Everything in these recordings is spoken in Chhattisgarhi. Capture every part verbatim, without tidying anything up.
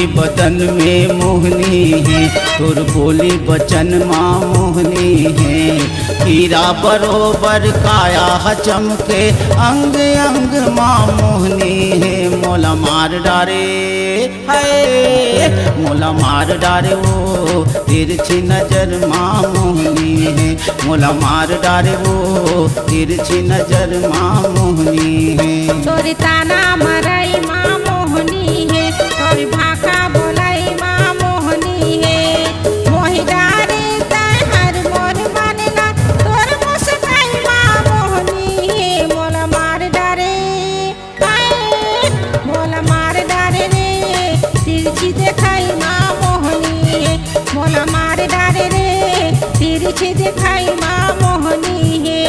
बदन में मोहनी हे, तोर बोली बचन मा मोहनी हे। हीरा बरोबर काया ह चमके, अंग अंग मा मोहनी हे। मोला मार डारे, हाय, मोला मार डारे वो तिरछी नजर मा मोहनी हे। मोला मार डारे वो तिरछी नजर मा मोहनी हे। तोरी ताना मरई मा मोहनी हे, तोरी भाखा बोलई मा मोहनी हे। मोहि डारे तैं हर मोर मन ला, तोर मुस्काई मा मोहनी हे। मोला मार डारे, हाय, मोला मार डारे रे, तिरछी देखाई मा मोहनी हे। मोला मार डारे रे, तिरछी देखाई मा मोहनी हे।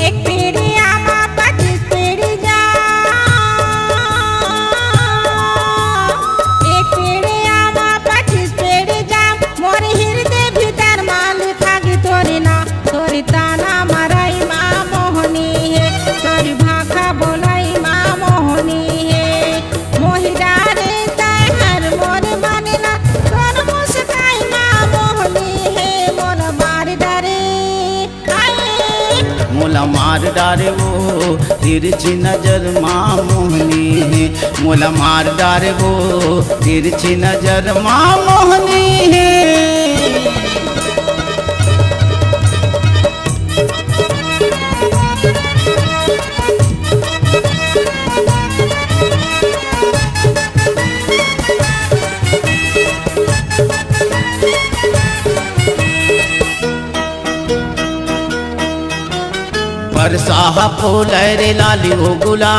एक पीढ़ी आमा, पच्चीस पीढ़ी जाम। एक पीढ़ी आमा, पच्चीस पीढ़ी जाम। मोर हृदय भीतर मा लिखा गे तोरी नाम, तोरी ताना मरई मा मोहनी हे, तोरी भाखा बोलई मा मोहनी हे। मोहि डारे तैं हर मोर मन ला, तोर मुस्काई मा मोहनी हे। मोला मार डारे, हाय, मोला मार डारे वो तिरछी नजर मा मोहनी हे। मोला मार डारे वो तिरछी नजर मा मोहनी हे। परसा ह फूले रे लाली ओ गुलाल,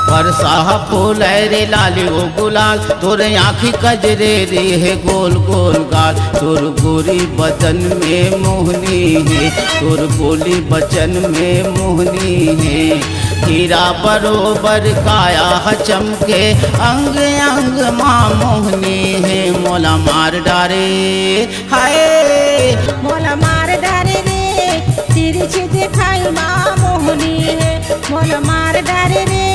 परसा ह फूले रे लाली ओ गुलाल। तोर आँखी कजरेरी हे, गोल गोल गाल, तोर गोरी बदन में मोहनी हे, तोर बोली बचन में मोहनी हे। हीरा बरोबर काया ह चमके, अंग अंग मा मोहनी हे। मोला मार डारे, हाय, मोला मार डारे रे, तिरछी देखाई मा मोहनी हे। मोला मार डारे रे,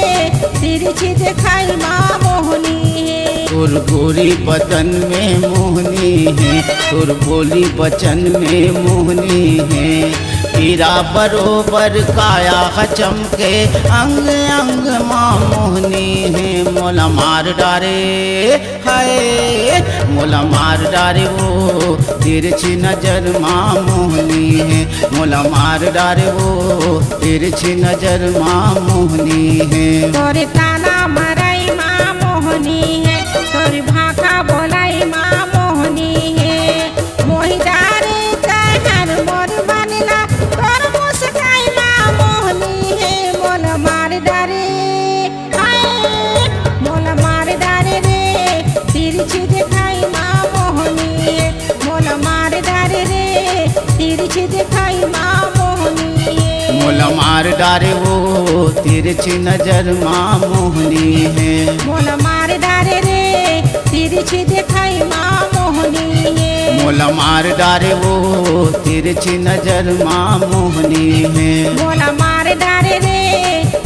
तिरछी देखाई मा मोहनी हे। तोर गोरी बदन में मोहनी हे, तोर बोली बचन में मोहनी हे। हीरा बरोबर काया ह चमके, अंग अंग मा मोहनी हे। मोला मार डारे, हाय, मोला मार डारे वो तिरछी नजर मा मोहनी हे। मोला मार डारे वो तिरछी नजर मा मोहनी हे। तोरे ताना मरई मा मोहनी हे, तोरे भाखा बोलई मा मोहनी हे। मोहि डारे तैं हर मोर मन ला, तोर मुस्काई मा मोहनी हे। मोला मार डारे, हाय, मोला मार डारे रे, तिरछी देखाई मा मोहनी हे। मोला मार डारे रे, तिरछी देखाई मा मोहनी हे। मोला मार डारे वो तिरछी नजर मा मोहनी हे। मोला मार डारे रे, तिरछी देखाई मा मोहनी हे। मोला मार डारे वो तिरछी नजर मा मोहनी हे। मोला मार डारे रे,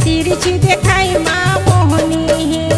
तिरछी देखाई मा मोहनी हे।